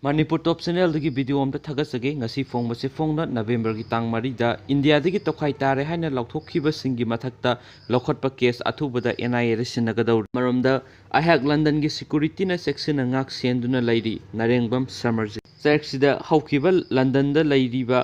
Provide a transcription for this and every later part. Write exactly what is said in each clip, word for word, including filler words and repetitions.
ꯃꯅꯤꯄꯨꯔ ꯇꯣꯞ ꯆꯦꯅꯦꯜꯗꯒꯤ video ꯑꯝꯇ ꯊꯥꯒꯠꯆꯒꯦ꯫ ꯉꯁꯤ ꯐꯣꯡꯕꯁꯦ ꯐꯣꯡꯅ ꯅꯕꯦꯝꯕꯔꯒꯤ ꯇꯥꯡ ꯃꯔꯤꯗ ꯏꯟꯗꯤꯌꯥꯗꯒꯤ ꯇꯣꯈꯥꯏ ꯇꯥꯔꯦ ꯍꯥꯏꯅ ꯂꯥꯎꯊꯣꯛꯈꯤꯕꯁꯤꯡꯒꯤ ꯃꯊꯛꯇ ꯂꯧꯈꯠꯄ ꯀꯦꯁ ꯑꯊꯨꯕꯗ ꯑꯦꯟ ꯑꯥꯏ ꯑꯦꯗ ꯁꯤꯟꯅꯒꯗꯧꯔꯤ꯫ ꯃꯔꯝꯗ ꯑꯩꯍꯥꯛ ꯂꯟꯗꯟꯒꯤ ꯁꯦꯀ꯭ꯌꯨꯔꯤꯇꯤꯅ ꯆꯦꯛꯁꯤꯟꯅ ꯉꯥꯛ ꯁꯦꯟꯗꯨꯅ ꯂꯩꯔꯤ꯫ ꯅꯔꯦꯡꯕꯝ ꯁꯃꯔꯖꯤꯠ꯫ ꯆꯩꯔꯛꯁꯤꯗ ꯍꯧꯈꯤꯕ ꯂꯟꯗꯟꯗ ꯂꯩꯔꯤꯕ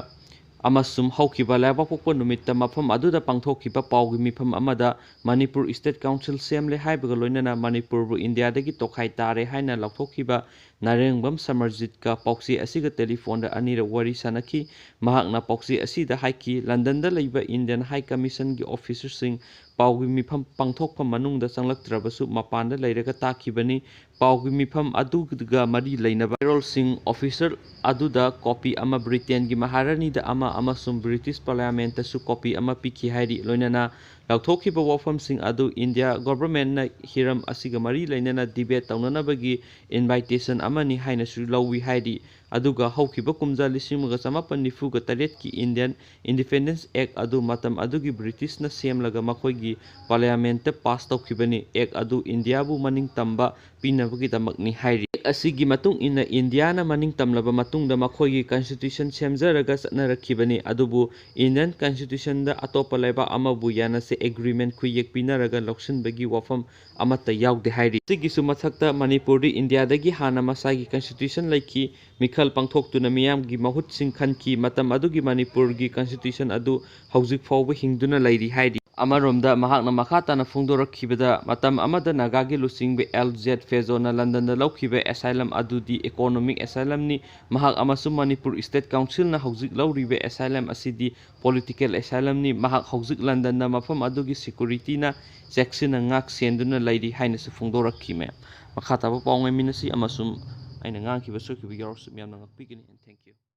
ꯑꯃꯁꯨꯡ ꯍꯧꯈꯤꯕ ꯂꯩꯕꯥꯛꯄꯣꯛꯄ ꯅꯨꯃꯤꯠꯇ ꯃꯐꯝ ꯑꯗꯨꯗ ꯄꯥꯡꯊꯣꯛꯈꯤꯕ ꯄꯥꯎꯒꯤ ꯃꯤꯐꯝ ꯑꯃꯗ ꯃꯅꯤꯄꯨꯔ ꯏꯁꯇꯦꯠ ꯀꯥꯎꯟꯁꯤꯜ ꯁꯦꯝꯂꯦ ꯍꯥꯏꯕꯒ ꯂꯣꯏꯅꯅ ꯃꯅꯤꯄꯨꯔꯕꯨ ꯏꯟꯗꯤꯌꯥꯗꯒꯤ ꯇꯣꯈꯥꯏ ꯇꯥꯔꯦ ꯍꯥꯏꯅ ꯂꯥꯎꯊꯣꯛꯈꯤꯕ ꯅꯔꯦꯡꯕꯝ ꯁꯃꯔꯖꯤꯠꯀ ꯄꯥꯎꯆꯦ ꯑꯁꯤꯒ ꯇꯦꯂꯤꯐꯣꯟꯗ ꯑꯅꯤꯔꯛ ꯋꯥꯔꯤ ꯁꯥꯅꯈꯤ꯫ ꯃꯍꯥꯛꯅ ꯄꯥꯎꯆꯦ ꯑꯁꯤꯗ ꯍꯥꯏꯈꯤ, ꯂꯟꯗꯟꯗ ꯂꯩꯕ ꯏꯟꯗꯤꯌꯟ ꯍꯥꯏ ꯀꯃꯤꯁꯟꯒꯤ ꯑꯣꯐꯤꯁꯔꯁꯤꯡ ꯄꯥꯎꯒꯤ ꯃꯤꯐꯝ ꯄꯥꯡꯊꯣꯛꯐꯝ ꯃꯅꯨꯡꯗ ꯆꯪꯂꯛꯇ꯭ꯔꯕꯁꯨ ꯃꯄꯥꯟꯗ ꯂꯩꯔꯒ ꯇꯥꯈꯤꯕꯅꯤ꯫ ꯄꯥꯎꯒꯤ ꯃꯤꯐꯝ ꯑꯗꯨꯒ ꯃꯔꯤ ꯂꯩꯅꯕ ꯄꯦꯔꯣꯜꯁꯤꯡ ꯑꯣꯐꯤꯁꯔ ꯑꯗꯨꯗ ꯀꯣꯄꯤ ꯑꯃ, ꯕ꯭ꯔꯤꯇꯦꯟꯒꯤ ꯃꯍꯥꯔꯥꯅꯤꯗ ꯑꯃ ꯑꯃꯁꯨꯡ ꯕ꯭ꯔꯤꯇꯤꯁ ꯄꯥꯔꯂꯤꯌꯥꯃꯦꯟꯇꯁꯨ ꯀꯣꯄꯤ ꯑꯃ ꯄꯤꯈꯤ ꯍꯥꯏꯔꯤ꯫ ꯂꯣꯏꯅꯅ ꯂꯥꯎꯊꯣꯛꯈꯤꯕ ꯋꯥꯐꯝꯁꯤꯡ ꯑꯗꯨ ꯏꯟꯗꯤꯌꯥ ꯒꯣꯚꯔꯟꯃꯦꯟꯠꯅ ꯍꯤꯔꯝ ꯑꯁꯤꯒ ꯃꯔꯤ ꯂꯩꯅꯅ ꯗꯤꯕꯦꯠ ꯇꯧꯅꯅꯕꯒꯤ ꯏꯟꯚꯥꯏꯇꯦꯁꯟ ꯑꯃꯅꯤ ꯍꯥꯏꯅꯁꯨ ꯂꯧꯏ ꯍꯥꯏꯔꯤ꯫ ꯑꯗꯨꯒ ꯍꯧꯈꯤꯕ ꯀꯨꯝꯖꯥ ꯂꯤꯁꯤꯡ ꯑꯃꯒ ꯆꯃꯥꯄꯟ ꯅꯤꯐꯨꯒ ꯇꯔꯦꯠꯀꯤ ꯏꯟꯗꯤꯌꯟ ꯏꯟꯗꯤꯄꯦꯟꯗꯦꯟꯁ ꯑꯦꯛ ꯑꯗꯨ ꯃꯇꯝ ꯑꯗꯨꯒꯤ ꯕ꯭ꯔꯤꯇꯤꯁꯅ ꯁꯦꯝꯂꯒ ꯃꯈꯣꯏꯒꯤ ꯄꯥꯔꯂꯤꯌꯥꯃꯦꯟꯠꯇ ꯄꯥꯁ ꯇꯧꯈꯤꯕꯅꯤ꯫ ꯑꯦꯛ ꯑꯗꯨ ꯏꯟꯗꯤꯌꯥꯕꯨ ꯃꯅꯤꯡ ꯇꯝꯕ ꯄꯤꯅꯕꯒꯤꯗꯃꯛꯅꯤ ꯍꯥꯏꯔꯤ꯫ ꯑꯦꯛ ꯑꯁꯤꯒꯤ ꯃꯇꯨꯡ ꯏꯟꯅ ꯏꯟꯗꯤꯌꯥꯅ ꯃꯅꯤꯡ ꯇꯝꯂꯕ ꯃꯇꯨꯡꯗ ꯃꯈꯣꯏꯒꯤ ꯀꯟꯁꯇꯤꯇ꯭ꯌꯨꯁꯟ ꯁꯦꯝꯖꯔꯒ ꯆꯠꯅꯔꯛꯈꯤꯕꯅꯤ꯫ ꯑꯗꯨꯕꯨ ꯏꯟꯗꯤꯌꯟ ꯀꯟꯁꯇꯤꯇ꯭ꯌꯨꯁꯟꯗ ꯑꯇꯣꯞꯄ ꯂꯩꯕꯥꯛ ꯑꯃꯕꯨ ꯌꯥꯅꯁꯦ ꯑꯦꯒ꯭ꯔꯤꯃꯦꯟꯠ ꯈꯨꯌꯦꯛ ꯄꯤꯅꯔꯒ ꯂꯧꯁꯤꯟꯕꯒꯤ ꯋꯥꯐꯝ ꯑꯃꯠꯇ ꯌꯥꯎꯗꯦ ꯍꯥꯏꯔꯤ꯫ ꯁꯤꯒꯤꯁꯨ ꯃꯊꯛꯇ ꯃꯅꯤꯄꯨꯔꯗꯤ ꯏꯟꯗꯤꯌꯥꯗꯒꯤ ꯍꯥꯟꯅ ꯃꯁꯥꯒꯤ ꯀꯟꯁꯇꯤꯇ꯭ꯌꯨꯁꯟ ꯂꯩꯈꯤ꯫ ꯃꯤꯈꯜ ꯄꯥꯡꯊꯣꯛꯇꯨꯅ ꯃꯤꯌꯥꯝꯒꯤ ꯃꯍꯨꯠꯁꯤꯡ ꯈꯟꯈꯤ꯫ ꯃꯇꯝ ꯑꯗꯨꯒꯤ ꯃꯅꯤꯄꯨꯔꯒꯤ ꯀꯟꯁꯇꯤꯇ꯭ꯌꯨꯁꯟ ꯑꯗꯨ ꯍꯧꯖꯤꯛ ꯐꯥꯎꯕ ꯍꯤꯡꯗꯨꯅ ꯂꯩꯔꯤ ꯍꯥꯏꯔꯤ꯫ ꯑꯃꯔꯣꯝꯗ ꯃꯍꯥꯛꯅ ꯃꯈꯥ ꯇꯥꯅ ꯐꯣꯡꯗꯣꯔꯛꯈꯤꯕꯗ, ꯃꯇꯝ ꯑꯃꯗ ꯅꯥꯒꯥꯒꯤ ꯂꯨꯆꯤꯡꯕ ꯑꯦꯜ ꯖꯦꯠ ꯐꯦꯖꯣꯅ ꯂꯟꯗꯟꯗ ꯂꯧꯈꯤꯕ ꯑꯦꯁꯥꯏꯂꯝ ꯑꯗꯨꯗꯤ ꯏꯀꯣꯅꯣꯃꯤꯛ ꯑꯦꯁꯥꯏꯂꯝꯅꯤ꯫ ꯃꯍꯥꯛ ꯑꯃꯁꯨꯡ ꯃꯅꯤꯄꯨꯔ ꯏꯁꯇꯦꯠ ꯀꯥꯎꯟꯁꯤꯜꯅ ꯍꯧꯖꯤꯛ ꯂꯧꯔꯤꯕ ꯑꯦꯁꯥꯏꯂꯝ ꯑꯁꯤꯗꯤ ꯄꯣꯂꯤꯇꯤꯀꯦꯜ ꯑꯦꯁꯥꯏꯂꯝꯅꯤ꯫ ꯃꯍꯥꯛ ꯍꯧꯖꯤꯛ ꯂꯟꯗꯟꯗ ꯃꯐꯝ ꯑꯗꯨꯒꯤ ꯁꯦꯀ꯭ꯌꯨꯔꯤꯇꯤꯅ ꯆꯦꯛꯁꯤꯟꯅ ꯉꯥꯛ ꯁꯦꯟꯗꯨꯅ ꯂꯩꯔꯤ ꯍꯥꯏꯅꯁꯨ ꯐꯣꯡꯗꯣꯔꯛꯈꯤ꯫ ꯃꯌꯥꯝ ꯃꯈꯥ ꯇꯥꯕ ꯄꯥꯎ ꯉꯥꯏꯃꯤꯟꯅꯁꯤ ꯑꯃꯁꯨꯡ ꯑꯩꯅ ꯉꯥꯡꯈꯤꯕ ꯁꯣꯏꯈꯤꯕ ꯌꯥꯎꯔꯁꯨ ꯃꯌꯥꯝꯅ ꯉꯥꯛꯄꯤꯒꯅꯤ꯫ And thank you.